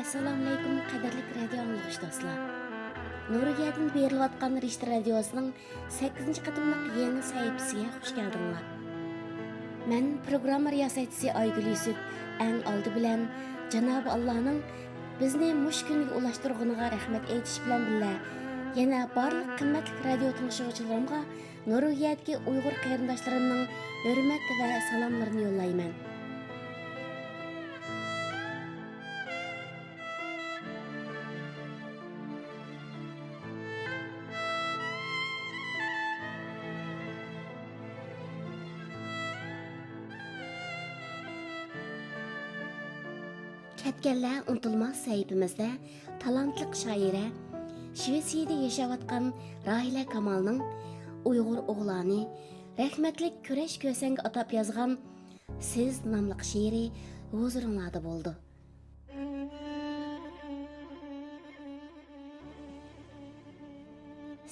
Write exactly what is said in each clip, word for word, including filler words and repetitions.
ئەسسالامۇئەلەيكۇم، قەدىرلىك رادىيو ئاڭلىغۇچى دوستلار. نورۋېگىيەدىن بېرىلىۋاتقان رىشتە رادىيوسىنىڭ سەككىزىنچى قېتىملىق يېڭى سەھىپىسىگە خۇش كەلدىڭلار. مەن پروگرامما رىياسەتچىسى ئايگۈل يۈسۈپ ئەڭ ئالدى بىلەن جانابى ئاللانىڭ بىزنى مۇشۇ كۈنگە ئۇلاشتۇرغىنىغا رەھمەت ئېيتىش بىلەن بىللە، يەنە بارلىق قىممەتلىك رادىيو تىڭشىغۇچىلىرىمغا نورۋېگىيەدىكى ئۇيغۇر قېرىنداشلىرىمنىڭ ھۆرمەت ۋە سالاملىرىنى يوللايمەن. كەتكەنلەر ئۇنتۇلماس سەھىپىمىزدە تالانتلىق شائىرە، شىۋېتسىيىدە ياشاۋاتقان راھىلە كامالنىڭ ئۇيغۇر ئوغلانى، رەھمەتلىك كۈرەش كۆسەڭگە ئاتاپ يازغان سىز ناملىق شېئىرى ھۇزۇرۇڭلاردا بولىدۇ.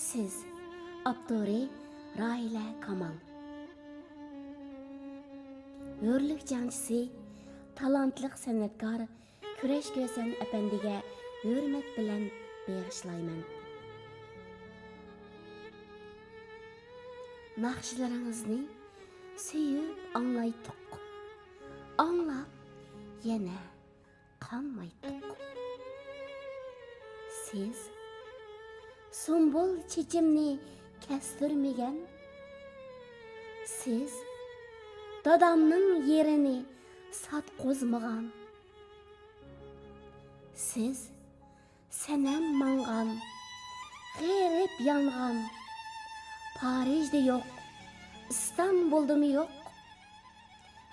سىز، ئاپتورى راھىلە كامال. ھۆرلۈك جەڭچىسى، تالانتلىق سەنئەتكار كۈرەش كۆسەڭ ئەپەندىگە ھۆرمەت بىلەن بېغىشلايمەن. ناخشىلىرىڭىزنى سۆيۈپ ئاڭلايتتۇق، ئاڭلاپ يەنە قانمايتتۇق. سىز سۇمبۇل چېچىمنى كەستۈرمىگەن، سىز دادامنىڭ يېرىنى ساتقۇزمىغان. سىز سەنەم ماڭغان، غېرىب يانغان، پارىژدا يوق، ئىستانبۇلدىمۇ يوق،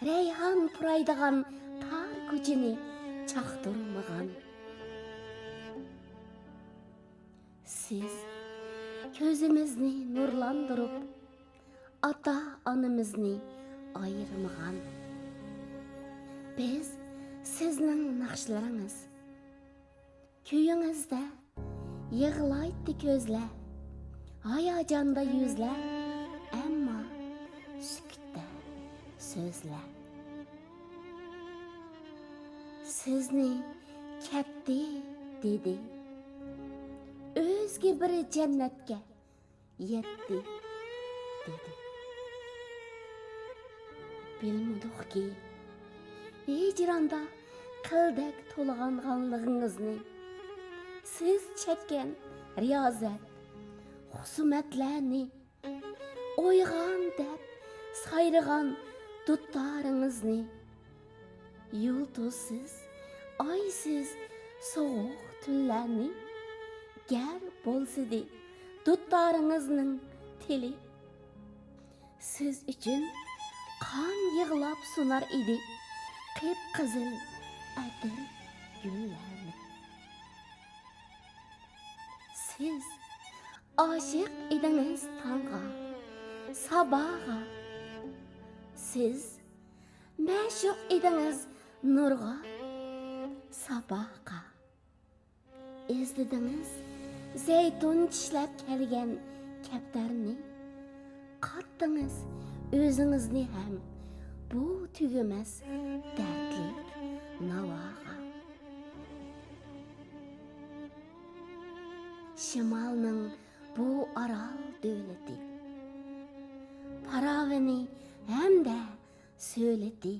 رەيھان پۇرايدىغان تار كوچىنى چاقتۇرمىغان. سىز كۆزىمىزنى نۇرلاندۇرۇپ، ئاتا-ئانىمىزنى ئايرىمىغان. بىز سىزنىڭ ناخشىلىرىڭىز. كۈيىڭىزدە يىغلايتتى كۆزلەر، ھاياجاندا يۈزلەر، ئەمما سۈكۈتتە سۆزلەر. سىزنى كەتتى دېدى، ئۆزگە بىر جەننەتكە يەتتى دېدى. بىلمىدۇقكى، ھىجراندا قىلدەك تولغانغانلىقىڭىزنى، سىز چەككەن رىيازەت، خۇسۇمەتلەرنى، ئويغان دەپ سايرىغان دۇتارىڭىزنى، يۇلتۇزسىز، ئايسىز، سوغۇق تۈنلەرنى، گەر بولسىدى دۇتارىڭىزنىڭ تىلى، سىز ئۈچۈن قان يىغلاپ سۇنار ئىدى قىپقىزىل ئەتىر گۈللەرنى. سىز ئاشىق ئىدىڭىز تاڭغا، ساباغا. سىز مەشۇق ئىدىڭىز نۇرغا، ساباغا. ئىزدىدىڭىز زەيتۇن چىشلەپ كەلگەن كەپتەرنى، قاتتىڭىز ئۆزىڭىزنى ھەم بۇ تۈگىمەس دەردلىك ناۋاغا. شىمالنىڭ بۇ ئارال دۆلىتى، پاراۋىنى ھەمدە سۆلىتى،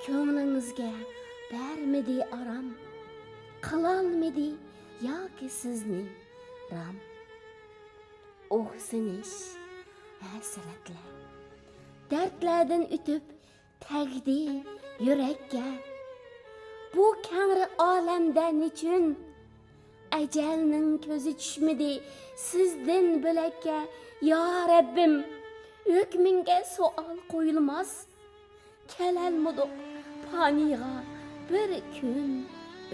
كۆڭلىڭىزگە بەرمىدى ئارام، قىلالمىدى ياكى سىزنى رام. ئوھسىنىش، ھەسرەتلەر، دەردلەردىن ئۆتۈپ تەگدى يۈرەككە. بۇ كەڭرى ئالەمدە نېچۈن ئەجەلنىڭ كۆزى چۈشمىدى سىزدىن بۆلەككە؟ يا رەببىم، ھۆكمۈڭگە سوئال قويۇلماس. كېلەلمىدۇق پانىيغا بىر كۈن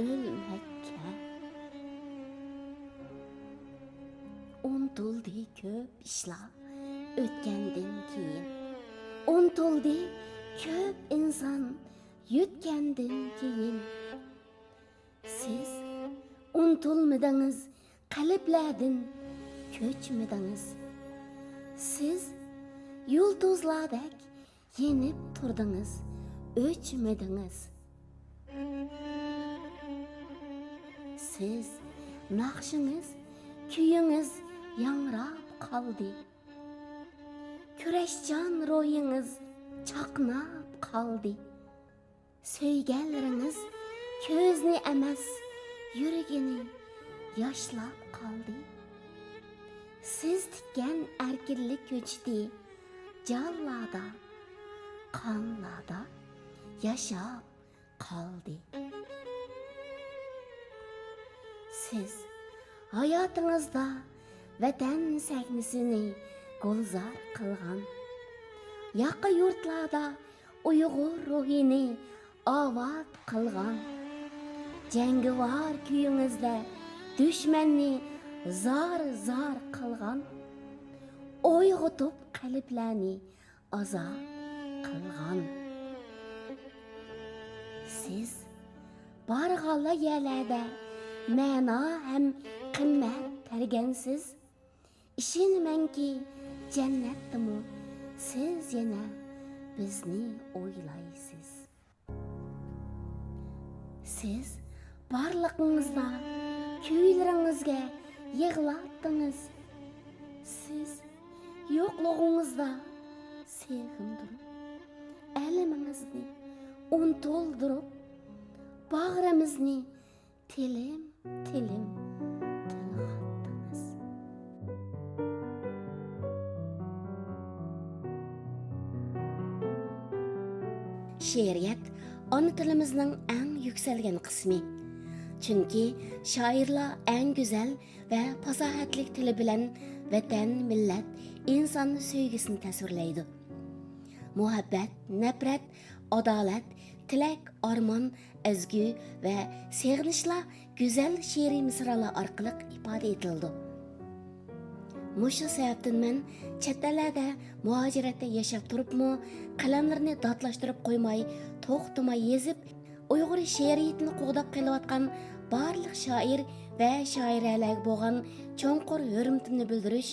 ئۆلمەككە. ئۇنتۇلدى كۆپ ئىشلار ئۆتكەندىن كېيىن، ئۇنتۇلدى كۆپ ئىنسان يۆتكەندىن كېيىن. سىز ئۇنتۇلمىدىڭىز، قەلبلەردىن كۆچمىدىڭىز. سىز يۇلتۇزلاردەك يېنىپ تۇردىڭىز، ئۆچمىدىڭىز. سىز، ناخشىڭىز، كۈيىڭىز ياڭراپ قالدى. كۈرەشچان روھىڭىز چاقناپ قالدى. سۆيگەنلىرىڭىز كۆزنى ئەمەس، يۈرىكىنى ياشلاپ قالدى. سىز تىككەن ئەركىنلىك كۆچىتى جانلاردا، قانلاردا ياشاپ قالدى. سىز ھاياتىڭىزدا ۋەتەن سەھنىسىنى گۈلزار قىلغان، ياقا يۇرتلاردا ئۇيغۇر روھىنى ئاۋات قىلغان، جەڭگىۋار كۈيىڭىزدە دۈشمەننى زار-زار قىلغان، ئويغىتىپ قەلبلەرنى ئازاد قىلغان. سىز بارغانلا يەرلەردە مەنا ھەم قىممەت بەرگەنسىز. ئىشىنىمەنكى، جەننەتتىمۇ سىز يەنە بىزنى ئويلايسىز. سىز بارلىقىڭىزدا كۈيلىرىڭىزگە يىغلاتتىڭىز. سىز يوقلۇقىڭىزدا سېغىندۇرۇپ، ئەلىمىڭىزنى ئۇنتۇلدۇرۇپ، باغرىمىزنى تىلىم-تىلىم تىلغاتتىڭىز. شېئىرىيەت ئانا تىلىمىزنىڭ ئەڭ يۈكسەلگەن قىسمى. چۈنكى شائىرلار ئەڭ گۈزەل ۋە پاساھەتلىك تىلى بىلەن ۋەتەن، مىللەت، ئىنسان سۆيگۈسىنى تەسۋىرلەيدۇ. مۇھەببەت، نەپرەت، ئاداۋەت، تىلەك، ئارمان، ئەزگۈ ۋە سېغىنىشلار گۈزەل شېئىرىي مىسرالار ئارقىلىق ئىپادە ئېتىلىدۇ. مۇشۇ سەۋەبتىن مەن چەت ئەللەردە مۇھاجىرەتتە ياشاپ تۇرۇپمۇ، قەلەملىرىنى داتلاشتۇرۇپ قويماي، توختىماي يېزىپ، ئۇيغۇر شېئىرىيىتىنى قوغداپ قېلىۋاتقان بارلىق شائىر ۋە شائىرەلەرگە بولغان چوڭقۇر ھۆرمىتىمنى بىلدۈرۈش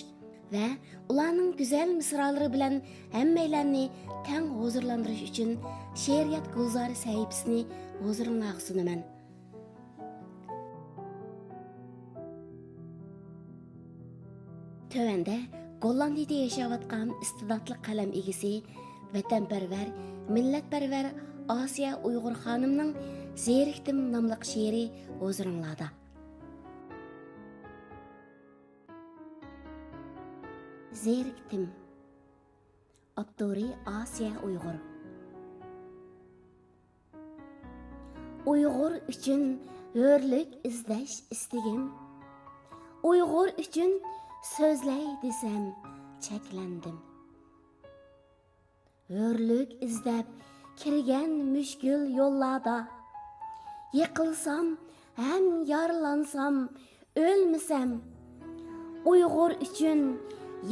ۋە ئۇلارنىڭ گۈزەل مىسرالىرى بىلەن ھەممەيلەننى تەڭ ھۇزۇرلاندۇرۇش ئۈچۈن شېئىرىيەت گۈلزارى سەھىپىسىنى ھۇزۇرۇڭلارغا سۇنىمەن. تۆۋەندە گوللاندىيىدە ياشاۋاتقان ئىستېداتلىق قەلەم ئىگىسى، ۋەتەنپەرۋەر، مىللەتپەرۋەر ئاسىيە ئۇيغۇر خانىمنىڭ زېرىكتىم ناملىق شېئىرى ھۇزۇرۇڭلاردا. زېرىكتىم. ئاپتورى ئاسىيە ئۇيغۇر. ئۇيغۇر ئۈچۈن ھۆرلۈك ئىزدەش ئىستىكىم. ئۇيغۇر ئۈچۈن سۆزلەي دېسەم چەكلەندىم. ھۆرلۈك ئىزدەپ كىرگەن مۈشكۈل يوللاردا، يىقىلسام ھەم يارىلانسام، ئۆلمىسەم، ئۇيغۇر ئۈچۈن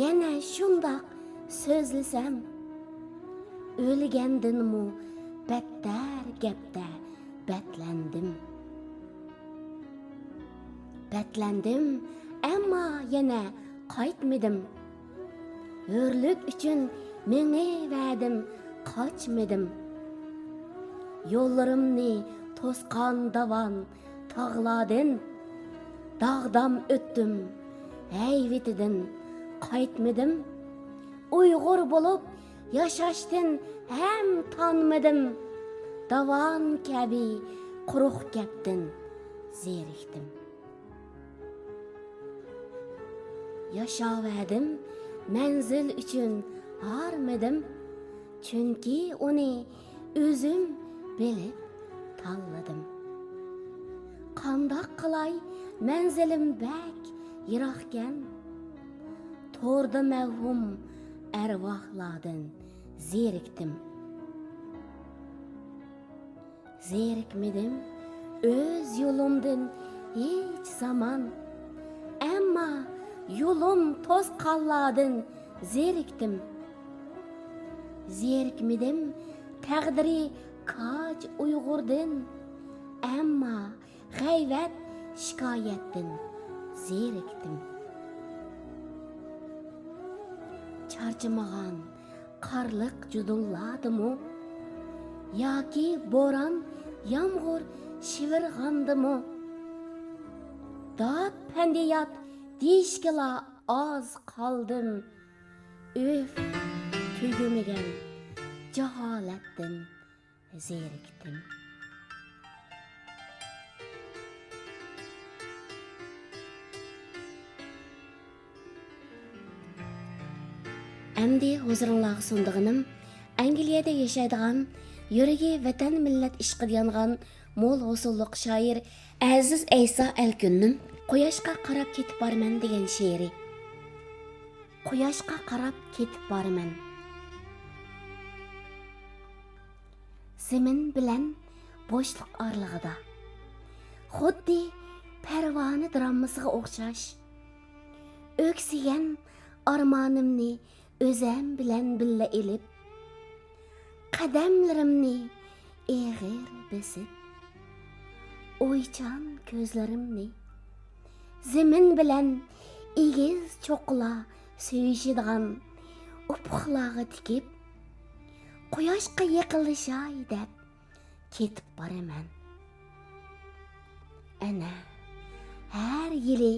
يەنە شۇنداق سۆزلىسەم، ئۆلگەندىنمۇ بەتتەر گەپتە بەتلەندىم. بەتلەندىم، ئەمما يەنە قايتمىدىم. ھۆرلۈك ئۈچۈن مېڭىۋەردىم، قاچمىدىم. يوللىرىمنى توسقان داۋان تاغلاردىن، داغدام ئۆتتۈم، ھەيۋىتىدىن قايتمىدىم. ئۇيغۇر بولۇپ ياشاشتىن ھەم تانمىدىم. داۋان كەبى قۇرۇق گەپتىن زېرىكتىم. ياشاۋەردىم، مەنزىل ئۈچۈن ھارمىدىم، چۈنكى ئۇنى ئۆزۈم بىلىپ تاللىدىم. قانداق قىلاي، مەنزىلىم بەك يىراقكەن، توردا مەۋھۇم ئەرۋاھلاردىن زېرىكتىم. زېرىكمىدىم ئۆز يولۇمدىن ھېچ زامان، ئەمما يولۇم توسقانلاردىن زېرىكتىم. زېرىكمىدىم تەقدىرى كاج ئۇيغۇردىن، ئەمما غەيۋەت شىكايەتتىن زېرىكتىم. چارچىمىغان قارلىق جۇدۇنلاردىمۇ ياكى بوران، يامغۇر شىۋىرغاندىمۇ، داد پەندىيات دېيىشكىلا ئاز قالدىم. ئۆف، تۈگىمىگەن جاھالەتتىن زېرىكتىم. ئەمدى ھۇزۇرۇڭلارغا سۇنىدىغىنىم ئەنگلىيەدە ياشايدىغان، يۈرىكى ۋەتەن، مىللەت ئىشقىدا يانغان مول ھوسۇللۇق شائىر ئەزىز ئەيسا ئەلكۈننىڭ قۇياشقا قاراپ كېتىپ بارىمەن دېگەن شېئىرى. قۇياشقا قاراپ كېتىپ بارىمەن. زېمىن بىلەن بوشلۇق ئارىلىقىدا، خۇددى پەرۋانە دراممىسىغا ئوخشاش، ئۆكسۈگەن ئارمانىمنى ئۆزەم بىلەن بىللە ئېلىپ، قەدەملىرىمنى ئېغىر بېسىپ، ئويچان كۆزلىرىمنى زېمىن بىلەن ئېگىز چوققىلار سۆيۈشىدىغان ئۇپۇقلارغا تىكىپ، قۇياشقا يېقىنلىشاي دەپ كېتىپ بارىمەن. ئەنە، ھەر يىلى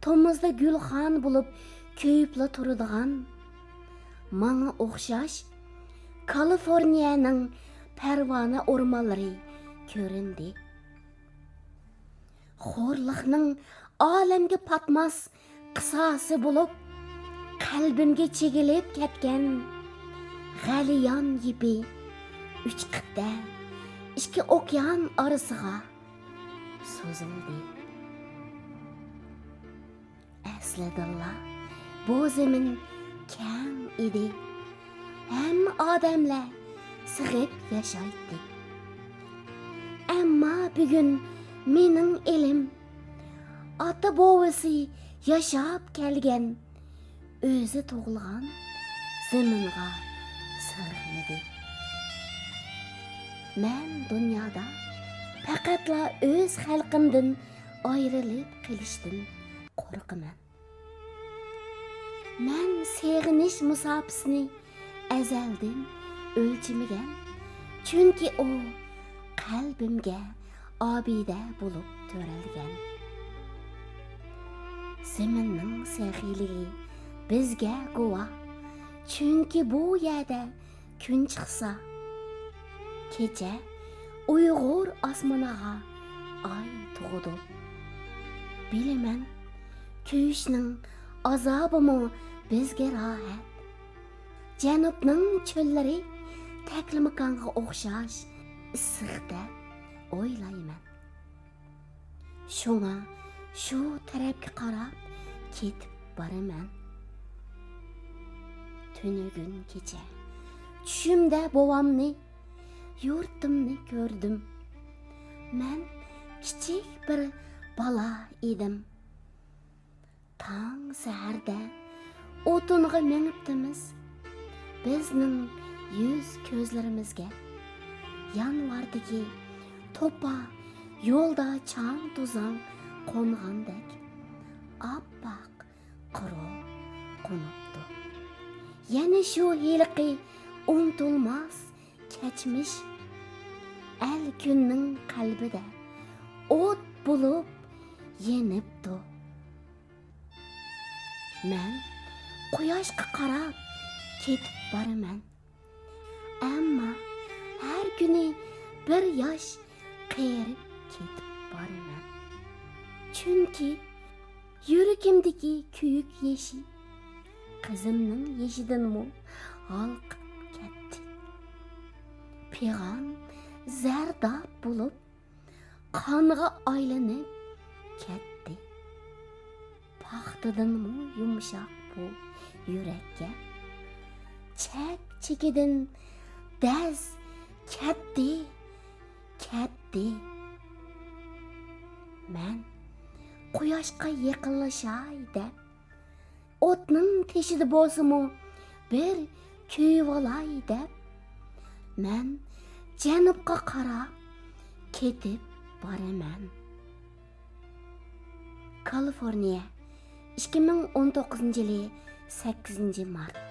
تومۇزدا گۈلخان بولۇپ كۆيۈپلا تۇرىدىغان، ماڭا ئوخشاش كالىفورنىيەنىڭ پەرۋانە ئورمانلىرى كۆرۈندى. خورلۇقنىڭ ئالەمگە پاتماس قىساسى بولۇپ، قەلبىمگە چىگىلىپ كەتكەن غەلىيان يىپى ئۈچ قىتئە، ئىككى ئوكيان ئارىسىغا سوزۇلدى. ئەسلىدىنلا بۇ زېمىن كەڭ ئىدى. ھەممە ئادەملەر سىغىپ ياشايتتى. ئەمما بۈگۈن مېنىڭ ئېلىم، ئاتا-بوۋىسى ياشاپ كەلگەن، ئۆزى تۇغۇلغان زېمىنغا سىغمىدى. مەن دۇنيادا پەقەتلا ئۆز خەلقىمدىن ئايرىلىپ قېلىشتىن قورقىمەن. مەن سېغىنىش مۇساپىسىنى ئەزەلدىن ئۆلچىمىگەن، چۈنكى ئۇ قەلبىمگە ئابىدە بولۇپ تۆرەلگەن. زېمىننىڭ سېخىيلىكى بىزگە گۇۋاھ، چۈنكى بۇ يەردە كۈن چىقسا، كېچە ئۇيغۇر ئاسمىنىغا ئاي تۇغىدۇ. بىلىمەن، كۆيۈشنىڭ ئازابىمۇ بىزگە راھەت. جەنۇبنىڭ چۆللىرى تەكلىماكانغا ئوخشاش ئىسسىق دەپ ئويلايمەن. شۇڭا شۇ تەرەپكە قاراپ كېتىپ بارىمەن. تۈنۈگۈن كېچە چۈشۈمدە بوۋامنى، يۇرتۇمنى كۆردۈم. مەن كىچىك بىر بالا ئىدىم. تاڭ سەھەردە ئوتۇنغا مېڭىپتىمىز. بىزنىڭ يۈز كۆزلىرىمىزگە يانۋاردىكى توپا يولدا چاڭ-توزان قونغاندەك ئاپئاق قورۇ قونۇپتۇ. يەنە شۇ ھېلىقى ئۇنتۇلماس كەچمىش ئەلكۈننىڭ قەلبىدە ئوت بولۇپ يېنىپتۇ. مەن قۇياشقا قاراپ كېتىپ بارىمەن. ئەمما ھەر كۈنى بىر ياش قېرىپ كېتىپ بارىمەن. چۈنكى يۈرىكىمدىكى كۆيۈك يېشى قىزىمنىڭ يېشىدىنمۇ ھالقىپ كەتتى. پىغان زەرداب بولۇپ، قانغا ئايلىنىپ كەتتى. پاختىدىنمۇ يۇمشاق بۇ يۈرەككە چەك-چېكىدىن دەز كەتتى، كەتتى. مەن قۇياشقا يېقىنلىشاي دەپ، ئوتنىڭ تېشىدا بولسىمۇ بىر كۆيۈۋالاي دەپ، مەن جەنۇبقا قاراپ كېتىپ بارىمەن. كالىفورنىيە، ئىككى مىڭ ئون توققۇزىنچى يىلى، سەككىزىنچى مارت.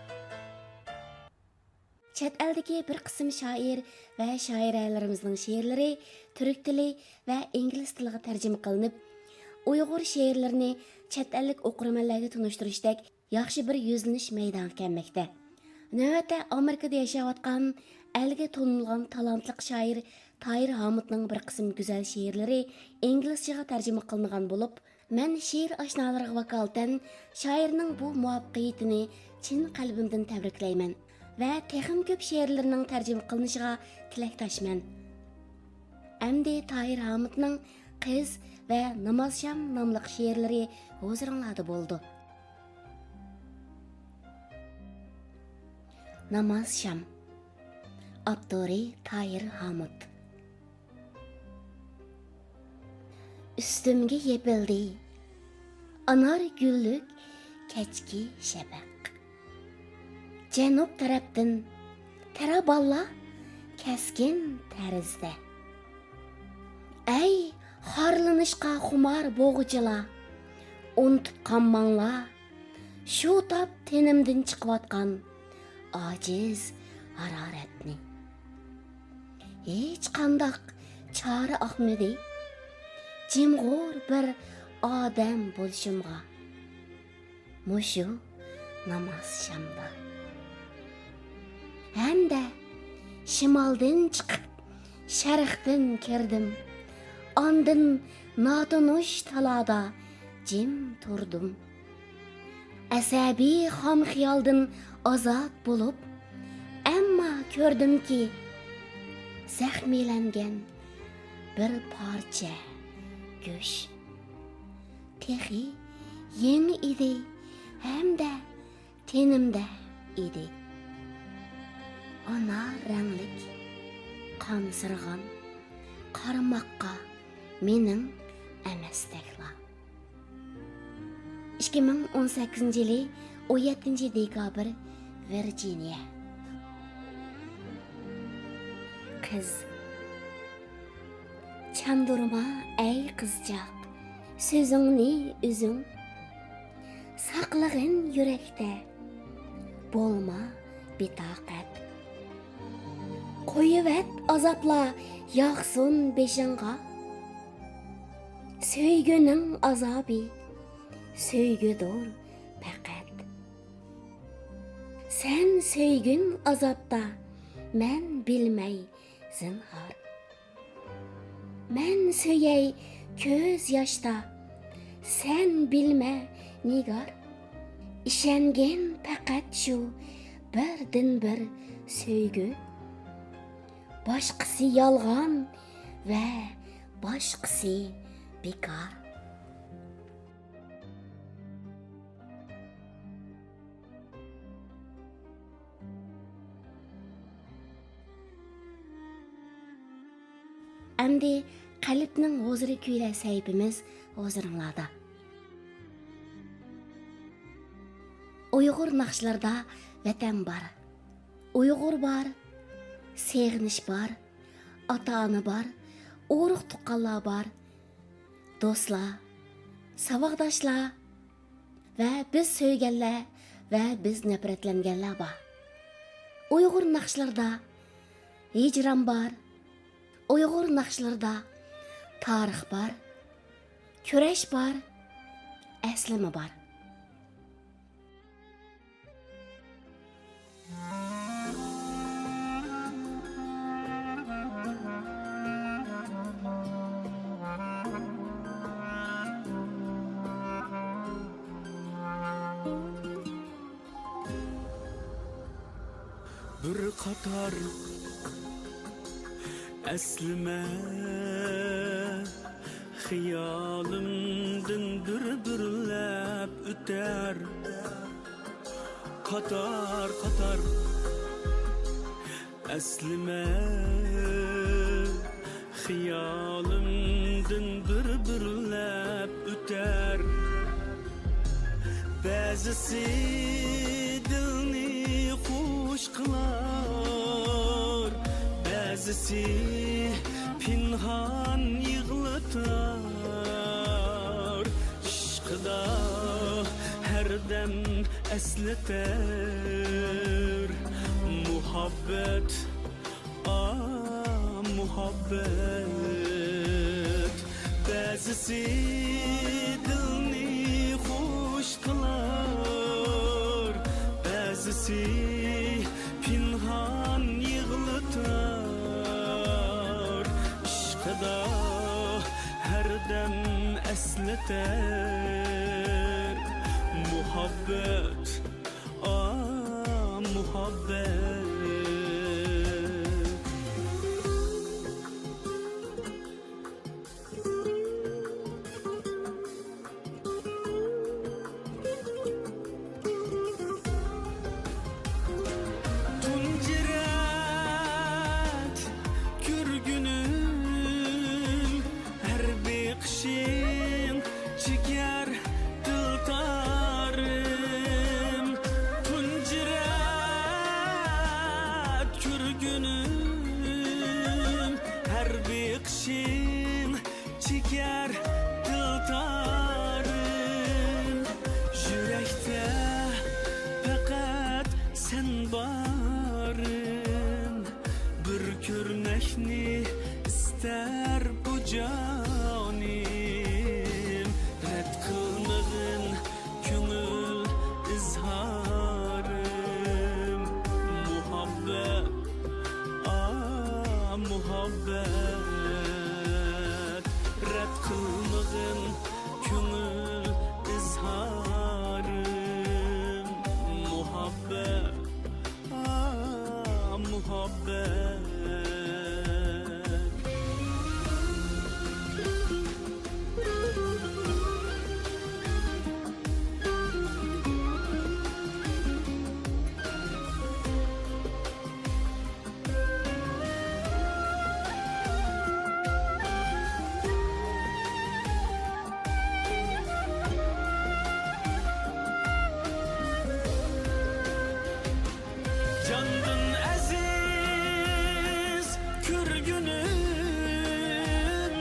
چەت ئەلدىكى بىر قىسىم شائىر ۋە شائىرەلىرىمىزنىڭ شېئىرلىرى تۈرك تىلى ۋە ئىنگلىز تىلىغا تەرجىمە قىلىنىپ، ئۇيغۇر شېئىرلىرىنى چەت ئەللىك ئوقۇرمەنلەرگە تونۇشتۇرۇشتەك ياخشى بىر يۈزلىنىش مەيدانغا كەلمەكتە. نۆۋەتتە ئامېرىكىدا ياشاۋاتقان ئەلگە تونۇلغان تالانتلىق شائىر تاھىر ھامۇتنىڭ بىر قىسىم گۈزەل شېئىرلىرى ئىنگلىزچىغا تەرجىمە قىلىنغان بولۇپ، مەن شېئىر ئاشنالىرىغا ۋاكالىتەن شائىرنىڭ بۇ مۇۋەپپەقىيىتىنى چىن قەلبىمدىن تەبرىكلەيمەن ۋە تېخىمۇ كۆپ شېئىرلىرىنىڭ تەرجىمە قىلىنىشىغا تىلەكداشمەن. ئەمدى تاھىر ھامۇتنىڭ قىز ۋە نامازشام ناملىق شېئىرلىرى ھۇزۇرۇڭلاردا بولىدۇ. نامازشام. ئاپتورى تاھىر ھامۇت. ئۈستۈمگە يېپىلدى ئانار گۈللۈك كەچكى شەپەق. جەنۇب تەرەپتىن تەرابانلار كەسكىن تەرزدە. ئەي، خارلىنىشقا خۇمار بوغىچىلار، ئۇنتۇپ قالماڭلار شۇ تاپ تېنىمدىن چىقىۋاتقان ئاجىز ھارارەتنى. ھېچقانداق چارە ئاقمىدى جىمغۇر بىر ئادەم بولۇشۇمغا مۇشۇ ناماز شامدا. ھەمدە شىمالدىن چىقىپ شەرقتىن كىردىم، ئاندىن ناتونۇش تالادا جىم تۇردۇم. ئەسەبىي خام خىيالدىن ئازاد بولۇپ، ئەمما كۆردۈمكى، زەخمىيلەنگەن بىر پارچە گۆش تېخى يېڭى ئىدى ھەمدە تېنىمدە ئىدى. ئانا رەڭلىك قانسىرىغان، قارىماققا مېنىڭ ئەمەستەكلا. ئىككى مىڭ ئون سەككىزىنچى يىلى ئون يەتتىنچى دېكابىر، ۋىرجىنىيە. قىز. چاندۇرما ئەي قىزچاق، سۆزۈڭنى ئۆزۈڭ، ساقلىغىن يۈرەكتە، بولما بىتاقەت. قويۇۋەت ئازابلار ياغسۇن بېشىڭغا، سۆيگۈنىڭ ئازابى سۆيگۈدۇر پەقەت. سەن سۆيگىن ئازابتا، مەن بىلمەي زىنھار. مەن سۆيەي كۆز ياشتا، سەن بىلمە نىگار. ئىشەنگىن پەقەت شۇ بىردىنبىر سۆيگۈ. باشقىسى يالغان ۋە باشقىسى بىكار. ئەمدى قەلبنىڭ ھۇزۇرى كۈيلەر سەھىپىمىز ھۇزۇرۇڭلاردا. ئۇيغۇر ناخشىلىرىدا ۋەتەن بار، ئۇيغۇر بار، سېغىنىش بار، ئاتا-ئانا بار، ئۇرۇق-تۇغقانلار بار، دوستلار، ساۋاقداشلار ۋە بىز سۆيگەنلەر ۋە بىز نەپرەتلەنگەنلەر بار. ئۇيغۇر ناخشىلىرىدا ھىجران بار، ئۇيغۇر ناخشىلىرىدا تارىخ بار، كۈرەش بار، ئەسلىمە بار. بىر قاتار ئەسلىمە خىيالىمدىن بىر-بىرلەپ ئۆتەر. قاتار-قاتار ئەسلىمە خىيالىمدىن بىر-بىرلەپ ئۆتەر. بەزىسى دىلنى خۇش قىلار، بەزىسى پىنھان يىغلىتار. ئىشقىدا ھەردەم ئەسلىتەر مۇھەببەت، ئا، مۇھەببەت. بەزىسى پىنھان يىغلىتار، ئىشقىدا ھەردەم ئەسلىتەر. مۇھەببەت، ئا، مۇھەببەت. تۇنجى رەت كۆرگۈنۈم، ھەر بېقىشىڭ چېكەر دىلدارىم. تۇنجى رەت كۆرگۈنۈم، ھەر بېقىشىڭ چېكەر دىلدارىم، يۈرەكتە پەقەت سەن بارىم. بىر كۆرمەكنى ئىستەر بۇ جانىم، رەت قىلمىغىن كۆڭۈل ئىزھارىم. مۇھەببەت، ئا، مۇھەببەت، رەت قىلمىغىن كۆڭۈل ئىزھارىم. مۇھەببەت، ئا، مۇھەببەت. جاندىن ئەزىز كۆرگۈنۈم،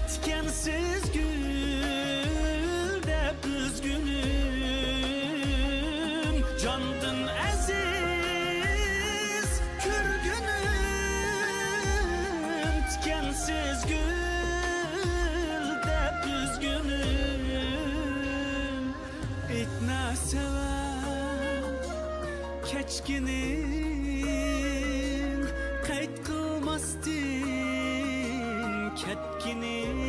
تىكەنسىز گۈل دەپ ئۈزگۈنۈم، جاندىن ئەزىز كۆرگۈنۈم، تىكەنسىز گۈل دەپ ئۈزگۈنۈم. ئېيتما سەۋەب كەچكىنىڭ، قەيت قىلماستىن كەتكىنىڭ،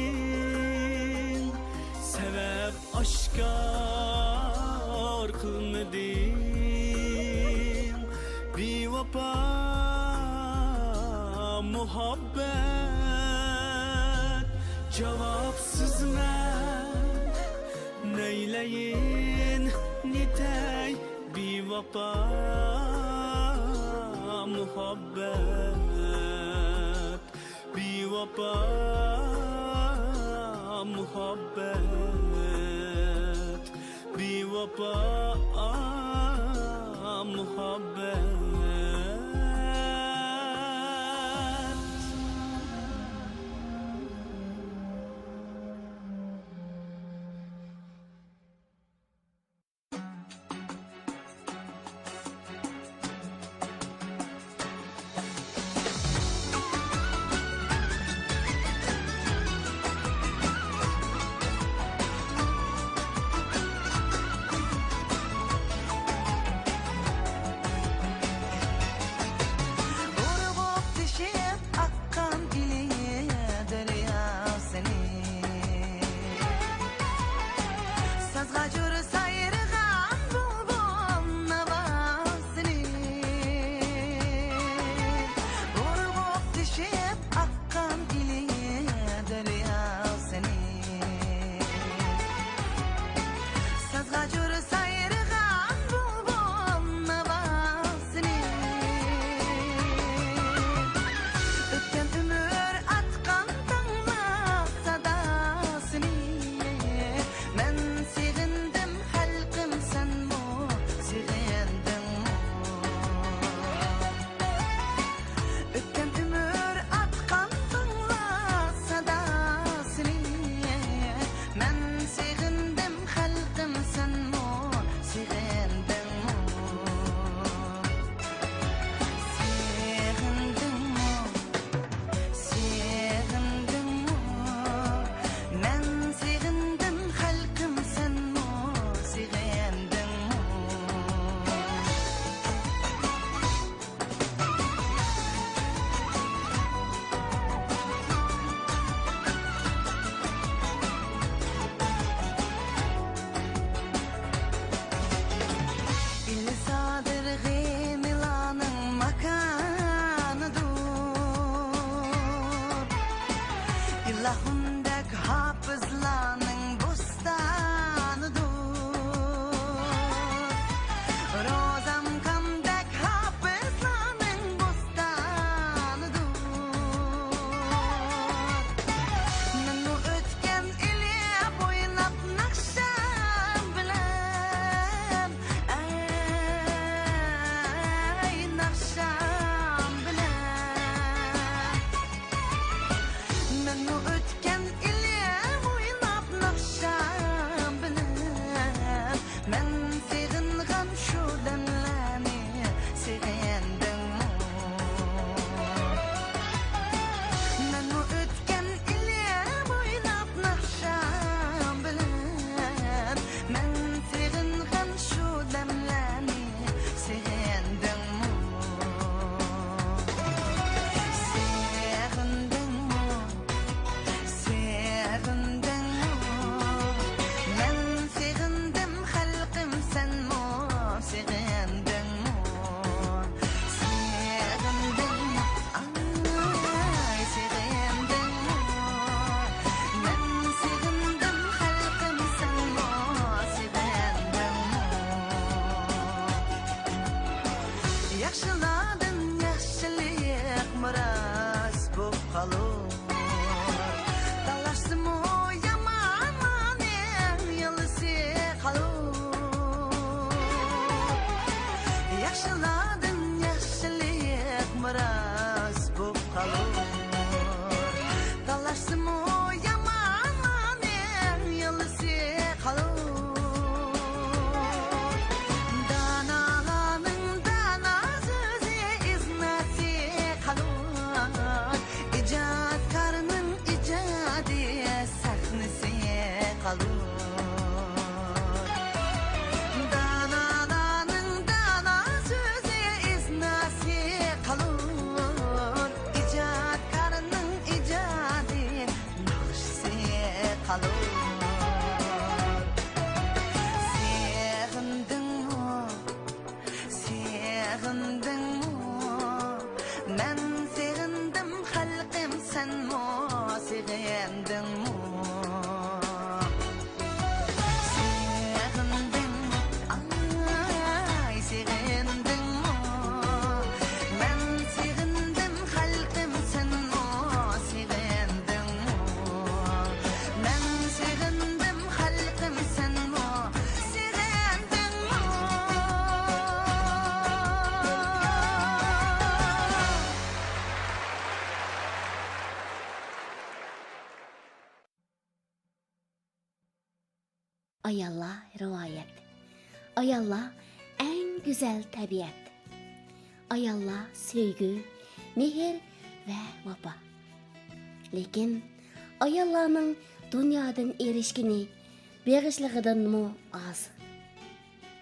سەۋەب ئاشكار قىلمىدىڭ. بىۋاپا مۇھەببەت، جاۋابسىزمەن، نەيلەيىن نېتەي بىۋاپا مۇھەببەت، بىۋاپا مۇھەببەت، بىۋاپا مۇھەببەت. داخۇندەك ھاپىزلارنىڭ بوستانىدۇر. روزام كامدەك ھاپىزلارنىڭ بوستانىدۇر. مەنمۇ ئۆتكەن ئىلى بويلاپ ناخشام بىلەن، ئەي ناخشام بىلەن. مەنمۇ ئۆتكەن ئىلىم ئويناپ ناخشام بىلەن، مەن سېغىنغان شۇ دەملەرنى سېغىندىڭمۇ؟ مەنمۇ ئۆتكەن ئىلىم ئويناپ ناخشام بىلەن، مەن سېغىنغان شۇ دەملەرنى سېغىندىڭمۇ؟ سېغىندىڭمۇ؟ سېغىندىڭمۇ؟ مەن سېغىندىم خەلقىم، سەنمۇ سېغىندىڭمۇ؟ سېغىندىڭمۇ؟ ئاي، سېغىندىڭمۇ؟ مەن سېغىندىم خەلقىم، سەنمۇ سېغىندىڭمۇ؟ ياخشىلاردىن ياخشىلىق مىراس بوپ قالۇر. تالاشسىمۇ يامانلارنىڭ يالىسى قالۇر. ياخشىلاردىن ياخشىلىق مىراس بوپ قالۇر. تالاشسىمۇ يامانلارنىڭ يالىسى قالۇر. دانالارنىڭ دانا سۆزى ئىزناسى قالۇر. ئىجادكارنىڭ ئىجادىي سەھنىسى قالۇر. دانالارنىڭ دانا سۆزى ئىزناسى قالۇر. ئىجادكارنىڭ ئىجادىي ناخشىسى قالۇر. سېغىندىڭمۇ؟ سېغىندىڭمۇ؟ مەن سېغىندىم خەلقىم، سەنمۇ سېغىندىڭمۇ؟ سېغىندىڭمۇ؟ ئاي، سېغىندىڭمۇ؟ مەن سېغىندىم خەلقىم، سەنمۇ سېغىندىڭمۇ؟ مەن سېغىندىم خەلقىم، سەنمۇ سېغىندىڭمۇ؟ ئاياللار رىۋايەت. ئاياللار ئەڭ گۈزەل تەبىئەت. ئاياللار سۆيگۈ، مېھىر ۋە ۋاپا. لېكىن ئاياللارنىڭ دۇنيادىن ئېرىشكىنى بېغىشلىغىنىدىنمۇ ئاز.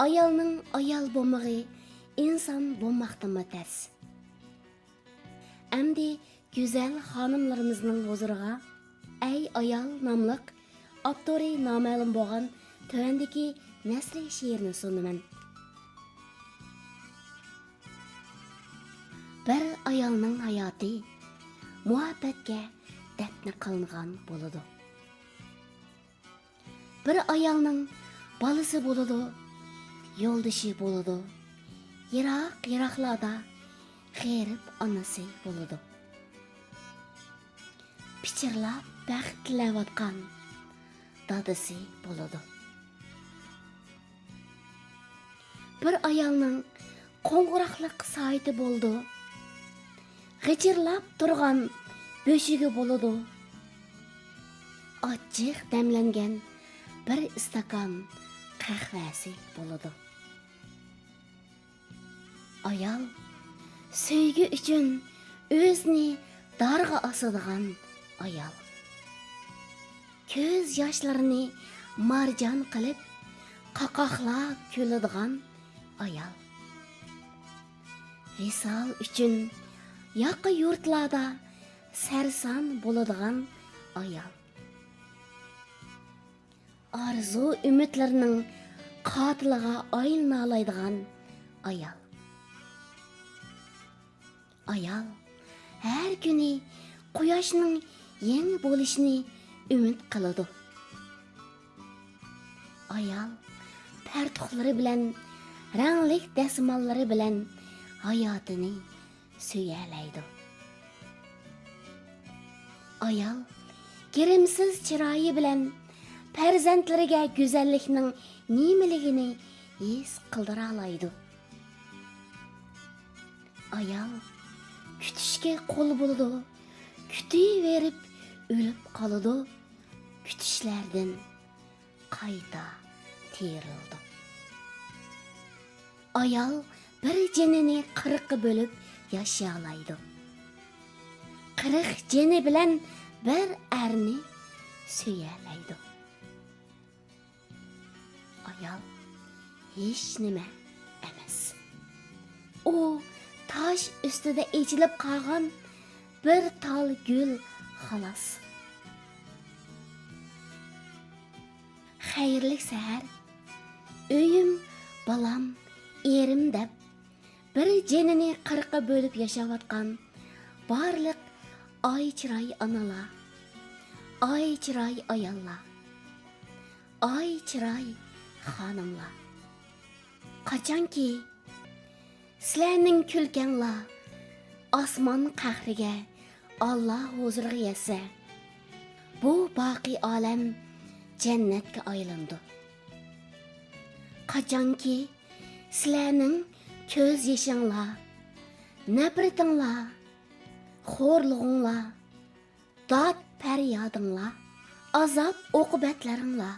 ئايالنىڭ ئايال بولمىقى ئىنسان بولماقتىنمۇ تەس. ئەمدى گۈزەل خانىملىرىمىزنىڭ ھۇزۇرىغا ئەي ئايال ناملىق ئاپتورى نامەلۇم بولغان تۆۋەندىكى نەسرى شېئىرنى سۇنىمەن. بىر ئايالنىڭ ھاياتى مۇھەببەتكە دەپنە قىلىنغان بولىدۇ. بىر ئايالنىڭ بالىسى بولىدۇ، يولدىشى بولىدۇ، يىراق-يىراقلاردا غېرىب ئانىسى بولىدۇ. پىچىرلاپ بەخت تىلەۋاتقان دادىسى بولىدۇ. بىر ئايالنىڭ قوڭغۇراقلىق سائىتى بولىدۇ. غىچىرلاپ تۇرغان بۆشۈكى بولىدۇ. ئاچچىق دەملەنگەن بىر ئىستاكان قەھۋەسى بولىدۇ. ئايال، سۆيگۈ ئۈچۈن ئۆزىنى دارغا ئاسىدىغان ئايال. كۆز ياشلىرىنى مارجان قىلىپ، قاقاقلاپ كۈلىدىغان ئايال. ۋىسال ئۈچۈن ياقا يۇرتلاردا سەرسان بولىدىغان ئايال. ئارزۇ-ئۈمىدلىرىنىڭ قاتىلىغا ئايلىنالايدىغان ئايال. ئايال، ھەر كۈنى قۇياشنىڭ يېڭى بولۇشنى ئۈمىد قىلىدۇ. ئايال پەرتۇقلىرى بىلەن، رەڭلىك دەسماللىرى بىلەن ھاياتىنى سۆيەلەيدۇ. ئايال گىرىمسىز چىرايى بىلەن پەرزەنتلىرىگە گۈزەللىكنىڭ نېمىلىكىنى ھېس قىلدۇرالايدۇ. ئايال كۈتۈشكە قۇل بولىدۇ، كۈتۈۋېرىپ ئۆلۈپ قالىدۇ، كۈتۈشلەردىن قايتا تىرىلىدۇ. ئايال بىر جېنىنى قىرىققا بۆلۈپ ياشىيالايدۇ. قىرىق جېنى بىلەن بىر ئەرنى سۆيەلەيدۇ. ئايال ھېچنېمە ئەمەس. ئۇ تاش ئۈستىدە ئېچىلىپ قالغان بىر تال گۈل، خالاس. خەيرلىك سەھەر، ئۆيۈم، بالام، ئېرىم دەپ بىر جېنىنى قىرىققا بۆلۈپ ياشاۋاتقان بارلىق ئاي چىراي ئانىلار، ئاي چىراي ئاياللار، ئاي چىراي خانىملار. قاچانكى سىلەرنىڭ كۈلكەڭلار ئاسمان قەھرىگە، ئاللا ھۇزۇرىغا يەتسە، بۇ باقىي ئالەم جەننەتكە ئايلىنىدۇ. قاچانكى سىلەرنىڭ كۆز يېشىڭلار، نەپرىتىڭلار، خورلۇقۇڭلار، داد پەريادىڭلار، ئازاب ئوقۇبەتلىرىڭلار،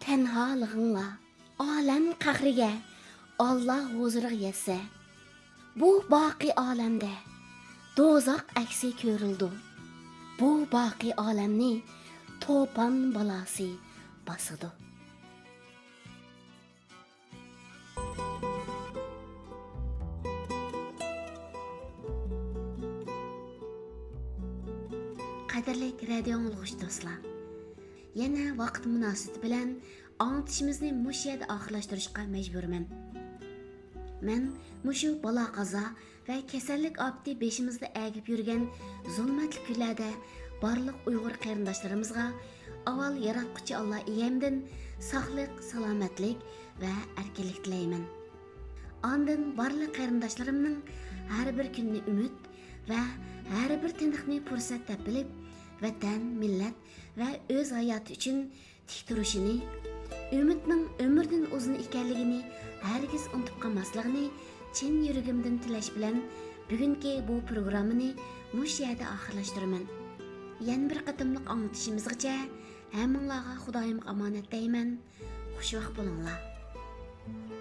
تەنھالىقىڭلار ئالەم قەھرىگە، ئاللا ھۇزۇرىغا يەتسە، بۇ باقىي ئالەمدە دوزاخ ئەكسى كۆرۈلىدۇ. بۇ باقىي ئالەمنى توپان بالاسى باسىدۇ. قەدىرلىك رادىيو ئاڭلىغۇچى دوستلار، يەنە ۋاقىت مۇناسىۋىتى بىلەن ئاڭلىتىشىمىزنى مۇشۇ يەردە ئاخىرلاشتۇرۇشقا مەجبۇرمەن. مەن مۇشۇ بالا-قازا ۋە كېسەللىك ئاپىتى بېشىمىزدا ئەگىپ يۈرگەن زۇلمەتلىك كۈنلەردە بارلىق ئۇيغۇر قېرىنداشلىرىمىزغا ئاۋۋال ياراتقۇچى ئاللا ئىگەمدىن ساقلىق، سالامەتلىك ۋە ئەركىنلىك تىلەيمەن. ئاندىن بارلىق قېرىنداشلىرىمنىڭ ھەر بىر كۈننى ئۈمىد ۋە ھەر بىر تىنىقنى پۇرسەت دەپ بىلىپ، ۋەتەن، مىللەت ۋە ئۆز ھاياتى ئۈچۈن تىك تۇرۇشىنى، ئۈمىدنىڭ ئۆمۈردىن ئۇزۇن ئىكەنلىكىنى ھەرگىز ئۇنتۇپ قالماسلىقىنى چىن يۈرىكىمدىن تىلەش بىلەن، بۈگۈنكى بۇ پروگراممىنى مۇشۇ يەردە ئاخىرلاشتۇرىمەن. يەنە بىر قېتىملىق ئاڭلىتىشىمىزغىچە ھەممىڭلارغا خۇدايىمغا ئامانەت دەيمەن. خۇشۋاق بولۇڭلار.